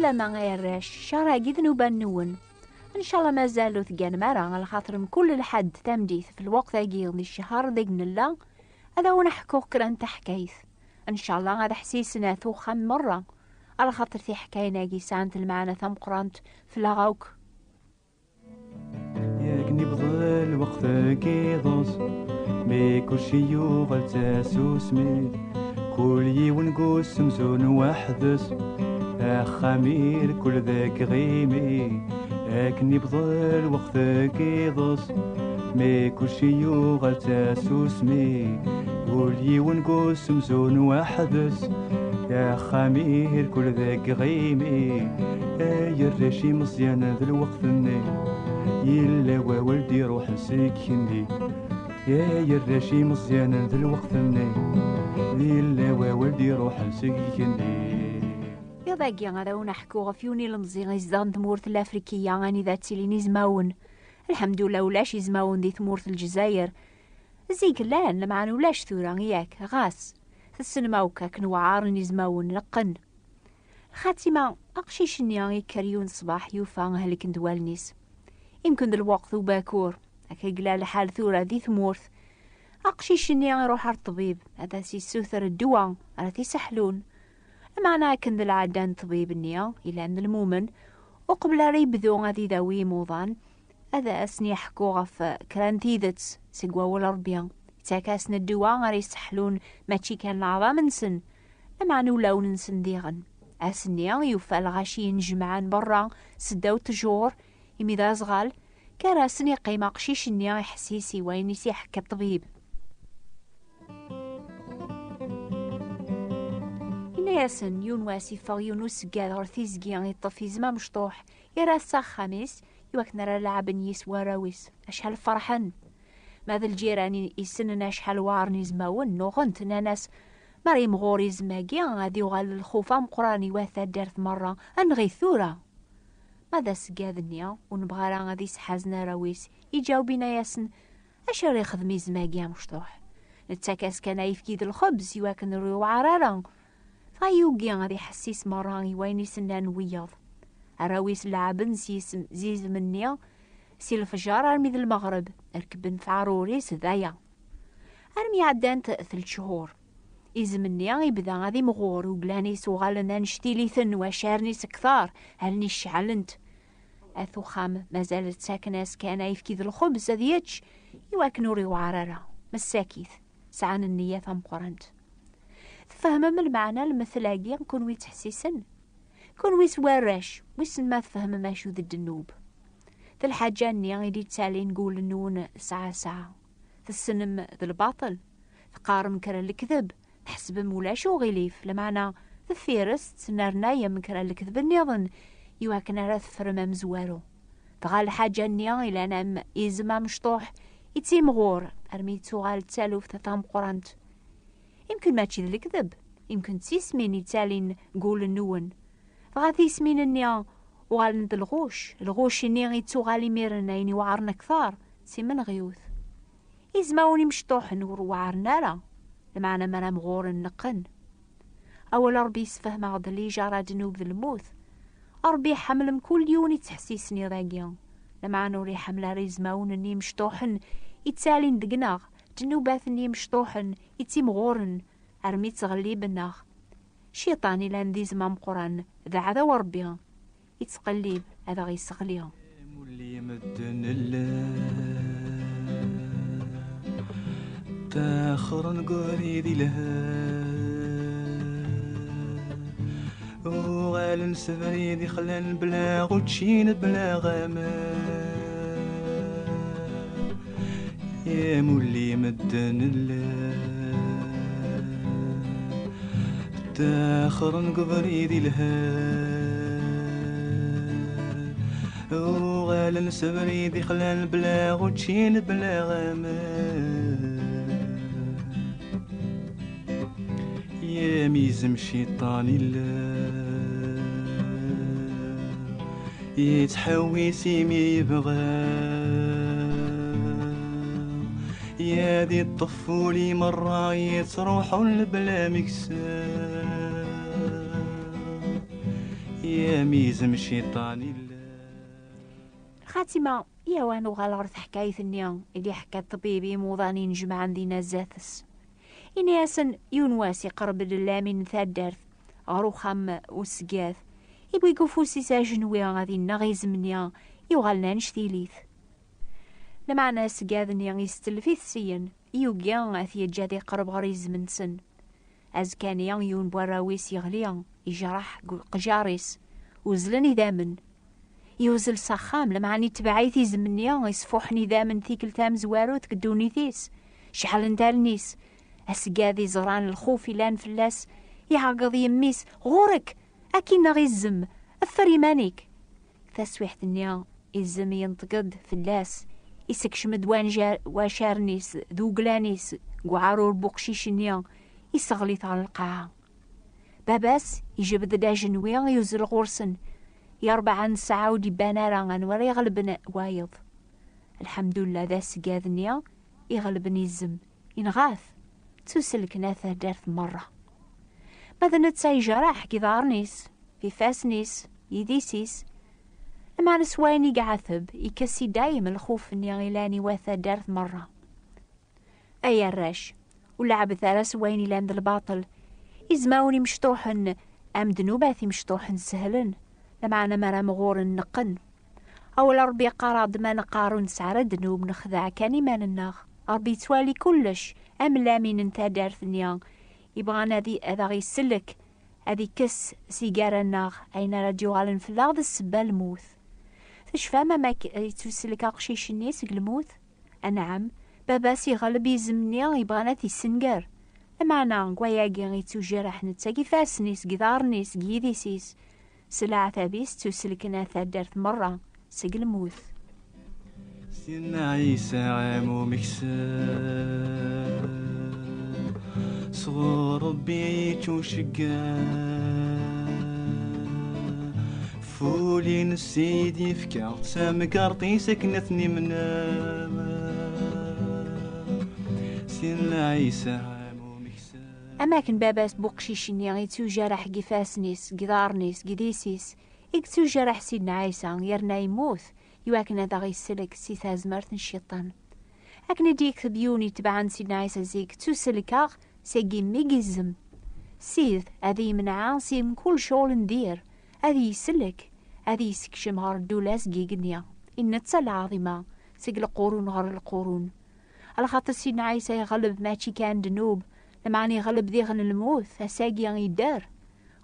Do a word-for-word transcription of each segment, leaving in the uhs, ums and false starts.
Lama ay arrac, ccer-agi d nnuba-nwen. Ncallah mazal ur tegganem ara, alaxaṭer mkul lḥedd tameddit f lweqt-agi di ccher deg nella, ad awen-ḥkuɣ kra n taḥkayt. Ncallah ad ḥsisen at uxxam merra, alaxaṭer tiḥkayin-agi sɛant lmeɛna tameqqrant fell-aɣ akk. Yak nibḍa lweqt deg iḍes, mi kulci yuɣal d tasusmi, kul yiwen deg usemzun weḥd-s, axxam irkul deg iɣimi. Akken ibḍa lweqt deg iḍes, mi kulci yuɣal d tasusmi, kul yiwen deg usemzun weḥd-s, axxam irkul deg iɣimi. Ay arrac imeẓyanen d lweqt-nni, yella wawal d-iruḥen seg igenni. Ay arrac imeẓyanen d lweqt-nni, yella wawal d-iruḥen seg igenni. Iḍ-agi ad awen-ḥkuɣ ɣef yiwen ilemẓi izedɣen tmurt n Lafrikiya anida ttilin izmawen. Lḥemdullah ulac izmawen di tmurt n Lezzayer. Zik llan, lameɛna ulac tura, yak, ɣas. Tessnem akk akken weɛren izmawen, neqqen. Lxatima, aqcic-nni ikker yiwen ṣṣbeḥ yufa helken-d wallen-is. Imken d lweqt ubakur, akka i yella lḥal tura di tmurt. Aqcic-nni iruḥ ar ṭṭbib, ad as-issuter ddwa ara t-iseḥlun. Lameɛna akken d lɛada n ṭṭbib-nni, ilan d lmumen, uqbel ara yebdu ad idawi imuḍan, ad asen-yeḥku ɣef kra n tidet seg wawal Ṛebbi. Yettak-asen ddwa ara iseḥlun mačči kan leɛḍam-nsen, lameɛna ulawen-nsen diɣen. Ass-nni, yufa lɣaci jemɛen berra seddaw ttjur, imi d aẓɣal, gar-asen iqqim aqcic-nni iḥessis i wayen i s-iḥekka ṭṭbib. Yenna-yasen, yiwen wass iffeɣ yiwen useggad ɣer tiẓgi, iṭṭef izem amecṭuḥ, yerra-t s axxam-is, iwakken ara leɛben yis warraw-is. Acḥal ferḥen! Ma d lǧiran i issnen acḥal weɛren izmawen, nnuɣen-t, nnan-as, "Ma ara yemɣur izem-agi, ad yuɣal lxuf ameqqran i wat taddart merra, ad nɣ-it tura." Ma d aseggad-nni, ur nebɣa ara ad isḥazen arraw-is, iǧaweb, yenna-yasen, "Acu ara yexdem izem-agi amecṭuḥ? Nettak-as kan ayefki d lxebz iwakken ur iwɛer ara." Dɣa yugi ad iḥessis merra i wayen i s-nnan wiyaḍ. Arraw-is leɛben s yisem-, s yizem-nni, si lefjer armi d lmeɣreb, rekben f aɛrur-is d aya. Armi ɛeddant telt cchur. Izem-nni ibda ad imɣur, uglan-is uɣalen annect-iliten, wacaren-is ktar, allen-is ceɛlent. At uxxam mazal ttaken-as kan ayefki d lxubz ad yečč, iwakken ur iwɛer ara. Messakit, sɛan nniya tameqqrant. Tfehmem lmeɛna n lmettel-agi, kunwi ttḥessisen? Kunwi s warrac, wissen ma tfehmem acu d ddnub? D lḥaǧa-nni i d-ittalin deg wul-nwen saɛa saɛa. Tessnem d lbaṭel. Teqqarem kra n lekdeb. Tḥesbem ulac uɣilif, lameɛna deffir-s tettnernayem kra n lekdeb nniḍen iwakken ara teffrem amezwaru. Dɣa lḥaǧa-nni ilan am izem amecṭuḥ, ittimɣur armi yettuɣal d taluft tameqqrant. Imken mačči d lekdeb, imken d tismin yettalin deg wul-nwen. Dɣa tismin-nni uɣalent d lɣuc, lɣuc-nni yettuɣal imiren ayen iweɛren akter d timenɣiwt. Izmawen imecṭuḥen ur weɛren ara, lameɛna mi ara mɣuren neqqen. Awal Ṛebbi yessefhem-aɣ-d lijaṛa, ddnub d lmut. Ṛebbi iḥemmel mkul yiwen ittḥessisen iḍ-agi, lameɛna ur iḥemmel ara izmawen-nni imecṭuḥen ittalin deg-neɣ, ddnubat-nni imecṭuḥen ittimɣuren armi ttɣelliben-aɣ. Cciṭan ilan d izem ameqqran, d aɛdaw n Ṛebbi, ittqellib ad aɣ-isseɣli. Mulli medden llan ttaxren deg ubrid ilhan, uɣalen s abrid ixlan bla učči bla aman. Ya mulli medden llan ttaxren deg ubrid ilhan, uɣalen s abrid ixlan bla učči bla aman. Yam izem cciṭan illa, yettḥewwis imi yebɣa, yad iṭṭef uli merra yettruḥun bla ameksa. Yamizem ciṭan illa. Lxatima, yaw ad nuɣal ɣer teḥkayt-nni i d-iḥka ṭṭbib i imuḍan inejmaɛen di nazat-s. Ini-asen, yiwen wass iqerreb-d llamin n taddart ɣer uxxam usgad, iwwi deg ufus-is ajenwi ad inneɣ izem-nni yuɣalen annect-ilit. Lameɛna asgad-nni istetlef-it syen, yugi ad t-yeǧǧ ad iqerreb ɣer izem-nsen. Azekka-nni, yiwen n warraw-is yeɣli, ijreḥ deg uqjar-is. Uzzlen idammen. Yuzzel s axxam, lameɛna itbeɛ-it izem-nni isfuḥen idammen tikkelt tamezwarut deg ddunit-is. Ceɛlent allen-is. Asgad iẓran lxuf ilan fell-as, iɛeggeḍ yemmi-s: "Ɣur-k! Ad k-inneɣ izem! Ffer iman-ik!" Taswiḥt-nni, izem yenṭeq-d fell-as, isekcem-d wanjar-, wacaren-is d uglan-is deg uɛrur n uqcic-nni, iseɣli-t ɣer lqaɛa. Baba-s ijbed-d ajenwi, yuzzel ɣur-sen. I rebɛa n ssaɛa ur d-iban ara anwa ara iɣelben wayeḍ. Lḥemdullah, d asgad-nni iɣelben izem, inɣa-t. Ttuselken at taddart merra. Ma d netta ijreḥ deg iḍarren-is, f ifassen-is, yidis-is. Lameɛna s wayen i iɛeteb, ikkes i dayem lxuf-nni ilan i wat taddart merra. Ay arrac, ur leɛbet ara s wayen ilan d lbaṭel. Izmawen imecṭuḥen am ddnubat imecṭuḥen sehlen, lameɛna mi ara mɣuren neqqen. Awal Ṛebbi yeqqar-aɣ-d ma neqqar ur nesɛi ara ddnub, nexdeɛ kan iman-nneɣ. Ṛebbi yettwali kullec, am lamin n taddart-nni, yebɣan ad i-, ad aɣ-isellek, ad ikkes si gar-aneɣ ayen ara d-yuɣalen fell-aɣ d ssebba n lmut. Tecfam amek yettuselk aqcic-nni seg lmut? Anɛam, baba-s iɣleb izem-nni yebɣan ad t-issenger. Lameɛna, deg wayagi, yettujerreḥ netta deg ifassen-is, deg iḍarren-is, deg yidis-is. S leɛtab-is ttuselken at taddart merra seg lmut. Sidna Ɛisa am umeksa, sɣur Ṛebbi yettuceggeɛ. Ful-ines i d-yefka d tamgerṭ-is akken ad ten-imneɛ. Sidna Ɛisa am umeksa. Am akken baba-s n uqcic-nni yettujerreḥ deg ifassen-is, deg iḍarren-is, deg yidis-is, i yettujerreḥ Sidna Ɛisa yerna yemmut, iwakken ad aɣ-isellek si tazmert n Cciṭan. Akken i d-yekteb yiwen itebɛen Sidna Ɛisa zik, ttuselkeɣ seg imi i izem. Sid, ad iyi-menɛeɣ si mkul ccɣel n dir, ad iyi-isellek, ad iyi-issekcem ɣer ddula seg igenni. I netta lɛaḍima, seg lqurun ɣer lqurun. Alaxaṭer Sidna Ɛisa iɣleb mačči kan ddnub, lameɛna iɣleb diɣen lmut, ass-agi idder.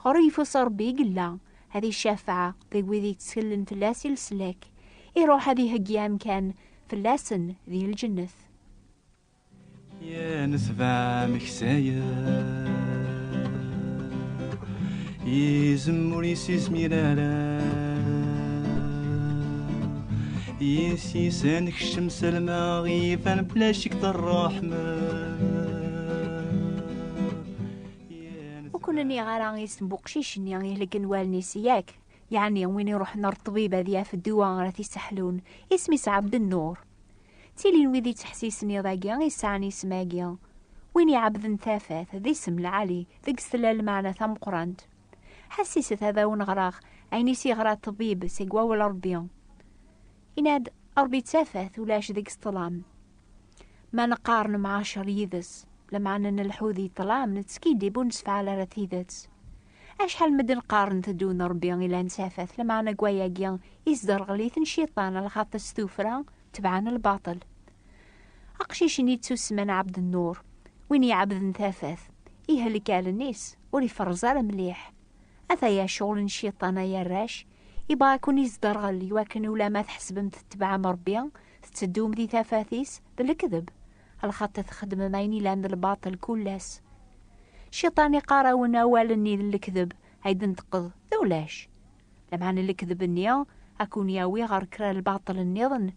Ɣer uyeffus n Ṛebbi i yella, ad icafeɛ deg wid yettkellen fell-as i leslak. Iruḥ ad iheggi amkan fell-asen di lǧennet. Ya netbeɛ ameksa-ya, izem ur yessizmir ara. Yes-is ad nekcem s lmeɣ, iban bla ccek d ṛṛeḥma. Ur ken-nniɣ ara isem n uqcic-nni ihelken wallen-is, yak? Yeɛni win iruḥen ɣer ṭṭbib ad yaf ddwa ara t-iseḥlun, isem-is Ɛebdennur. Ttilin wid yettḥessisen iḍ-agi yesɛan isem-agi. Win iɛebden tafat, d isem lɛali, deg-s tella lmeɛna tameqqrant. Ḥessiset ad awen-ɣreɣ ayen i s-yeɣra ṭṭbib seg wawal Ṛebbi. Yenna-d, Ṛebbi d tafat, ulac deg-s ṭṭlam. Ma neqqar nemɛacer yid-s, lameɛna nleḥḥu di ṭṭlam, nettskiddib ur nessefɛal ara tidet. Acḥal medden qqaren teddun Ṛebbi ilan tafat, lameɛna deg wayagi isderɣel-iten Cciṭan, alaxaṭer s tuffra tebɛen lbaṭel. Aqcic-nni yettusemman Ɛebdennur, win iɛebden tafat, ihelk allen-is, ur iferreẓ ara mliḥ. Ataya ccɣel n Cciṭan, ay arrac, ibɣa ad ken-isderɣel iwakken ulamma tḥesbem tettebɛem Ṛebbi, tetteddum di tafat-is, d lekdeb, alaxaṭer txeddmem ayen ilan d lbaṭel kul ass. Cciṭan iqqar-awen awal-nni d lekdeb, ay d-neṭqeḍ, d ulac. Lameɛna lekdeb-nni ad ken-yawi ɣer kra lbaṭel nniḍen.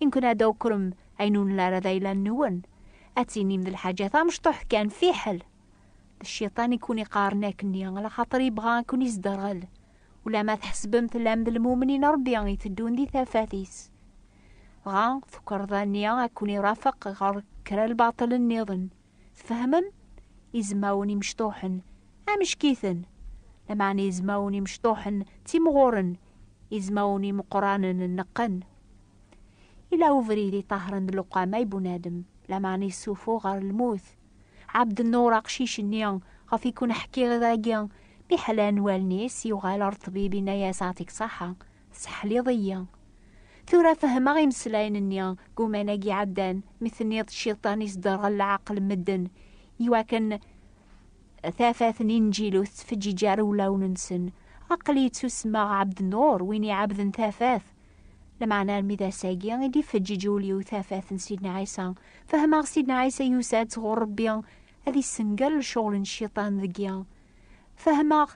Imken ad d-tawkrem ayen ur nelli ara d ayla-nwen. Ad tinim d lḥaǧa tamecṭuḥt kan fiḥel. D Cciṭan i ken-iqqaren akkenni, alaxaṭer yebɣa ad ken-isderɣel. Ulamma tḥesbem tellam d lmumnin n Ṛebbi iteddun di tafat-is. Dɣa tukerḍa-nni ad ken-irafeq ɣer kra lbaṭel nniḍen. Tfehmem? Izmawen imecṭuḥen, amek-iten? Lameɛna izmawen imecṭuḥen ttimɣuren, izmawen imeqqranen neqqen. Ila ubrid iṭahren d lewqama i bunadem, lameɛna issufuɣ ɣer lmut. Ɛebd Nnur aqcic-nni ɣef i kun-ḥkiɣ dagi, mi ḥlan wallen-is, yuɣal ɣer ṭṭbib, yenna-yas: "Ɛṭik ṣaḥa, tesseḥliḍ-iyi." Tura fehmeɣ imeslayen-nni n waman-agi iɛeddan, mi tenniḍ cciṭan isderɣel leɛqel n medden, iwakken tafat n Inǧil ur tettfeǧǧiǧ ara ulawen-nsen. Aql-i ttusemmaɣ Ɛebd Nnur, win iɛebden tafat. Lameɛna armi d ass-agi i d-ifeǧǧiǧ ul-iw tafat n Sidna Ɛisa. Fehmeɣ Sidna Ɛisa yusa-d sɣur Ṛebbi ad issenger lecɣel n cciṭan deg-i. Fehmeɣ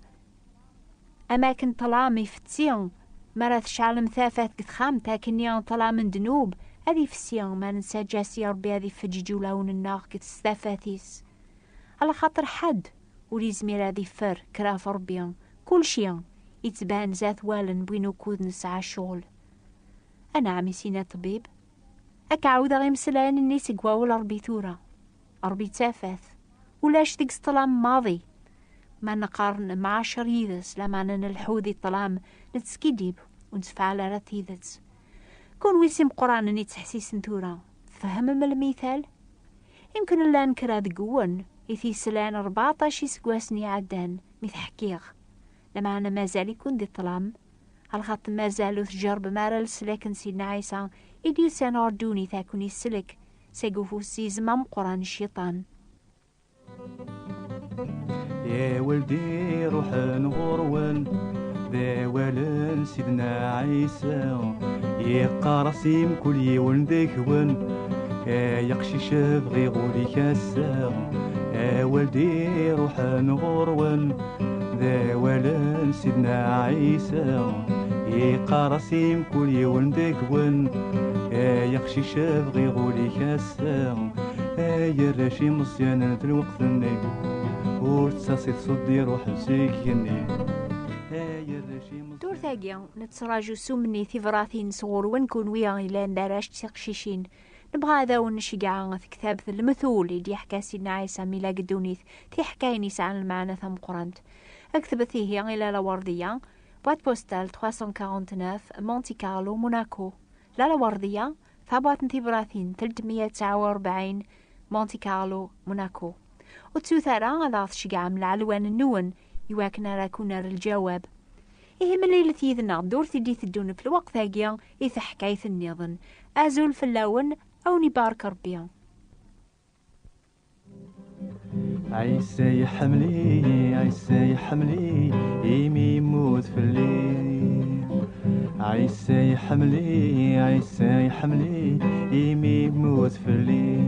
am akken ṭṭlam ifetti, mi ara tceɛlem tafat deg texxamt, akkenni ṭṭlam n ddnub ad ifessi, ma nettaǧǧa-as i Ṛebbi ad ifeǧǧeǧ ulawen-nneɣ deg s tafat-is. Alaxaṭer ḥedd ur izmir ad iffer kra ɣef Ṛebbi, kulci ittban zdat wallen n win ukud nesɛa ccɣel. Anɛam, i s-yenna ṭṭbib, ad k-ɛawdeɣ imeslayen-nni seg wawal Ṛebbi tura. Ṛebbi d tafat, ulac deg-s ṭṭlam maḍi. Ma neqqar nemɛacer yid-s, lameɛna nleḥḥu di ṭṭlam, nettskiddib, ur nettfɛal ara tidet. Kunwi s imeqqranen ittḥessisen tura, tfehmem lmital? Imken llan kra deg-wen i t-yeslan rbeɛṭac iseggasen iɛeddan mi t-ḥkiɣ. Lameɛna mazal-iken di ṭṭlam, alaxaṭer mazal ur tjerrbem ara leslak n Sidna Ɛisa i d-yusan ɣer ddunit ad ken-isellek seg ufus izem ameqqran n cciṭan. Awal d-iruḥen ɣur-wen, d awal n Sidna Ɛisa. Yeqqar-as i mkul yiwen deg-wen: "Ay aqcic, bɣiɣ ul-ik ass-a." Awal d-iruḥen ɣur-wen, d awal n Sidna Ɛisa. Yeqqar-as i mkul yiwen deg-wen: "Ay aqcic, bɣiɣ ul-ik ass-a." Ay arrac imeẓyanen n lweqt-nni, ur ttasi tṣudd iruḥen seg igenni. Ay arrac imeẓyanen. Ddurt-agi, nettraǧu s umenni tibratin sɣur-wen kunwi yellan d arrac d tiqcicin. Nebɣa ad awen-nceggeɛ tektabt Lmetul i d-yeḥka Sidna Ɛisa mi yella deg ddunit, tiḥkayin yesɛan lmeɛna tameqqrant. Aktbet ihi i Lalla Werdiya, boîte postale trois cent quarante-neuf, Monte Carlo, Monaco. Lalla Werdiya, tabwaṭ n tibratin telt meyya tesɛa u rebɛin, Monte Carlo, Monaco. Ur ttut ara ad aɣ-tceggɛem lɛelwan-nwen iwakken ara kun-nerr lǧawab. Ihi mlilet yid-neɣ ddurt i d-iteddun ɣef lweqt-agi i teḥkayt nniḍen. Azul fell-awen, a wen-ibarek Ṛebbi. Ɛisa iḥemmel-iyi, Ɛisa iḥemmel-iyi, imi yemmut fell-i. Ɛisa iḥemmel-iyi, Ɛisa iḥemmel-iyi, imi yemmut fell-i.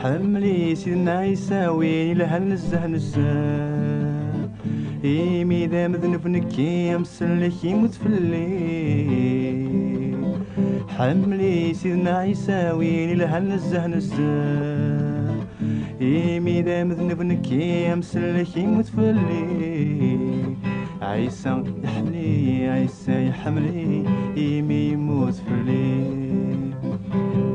Ḥemmel-iyi Sidna Ɛisa, win ilhan nezzeh nezzeh. Imi d amednub nekki, amsellek yemmut fell-i. Ḥemmel-iyi Sidna Ɛisa, win ilhan nezzeh nezzeh. Imi d amednub nekki, amsellek yemmut fell-i. Ɛisa iḥemmel-iyi, Ɛisa iḥemmel-iyi, imi yemmut fell-i.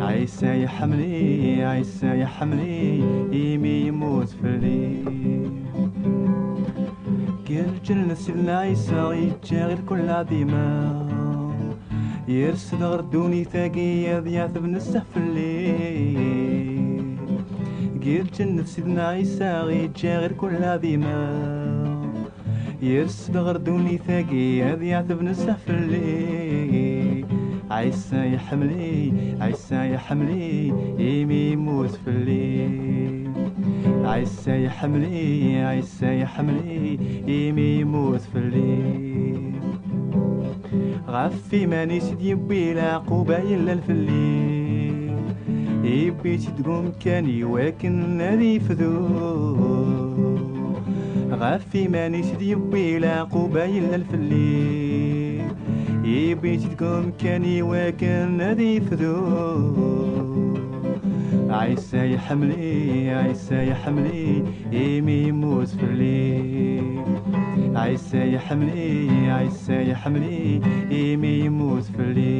Ɛisa iḥemmel-iyi, Ɛisa iḥemmel-iyi, imi yemmut fell-i. Deg lǧennet Sidna Ɛisa yeǧǧa irkul lɛaḍima. Yers-d ɣer ddunit-agi ad yeɛteb nezzeh fell-i. Deg lǧennet Sidna Ɛisa yeǧǧa irkul lɛaḍima. Yers-d ɣer ddunit-agi ad yeɛteb nezzeh fell-i. Ɛisa iḥemmel-iyi, Ɛisa iḥemmel-iyi, imi yemmut fell-i. Ɛisa iḥemmel-iyi, Ɛisa iḥemmel-iyi, imi yemmut fell-i. Ɣef iman-is i d-yewwi leɛquba yellan fell-i. Yewwi-tt-id deg umkan iwakken ad yefdu. Ɣef iman-is i d-yewwi leɛquba yellan fell-i. Yewwi-tt-id deg umkan iwakken ad yefdu. Ɛisa iḥemmel-iyi, Ɛisa iḥemmel-iyi, imi yemmut fell-i. Ɛisa iḥemmel-iyi, Ɛisa iḥemmel-iyi, imi yemmut fell-i.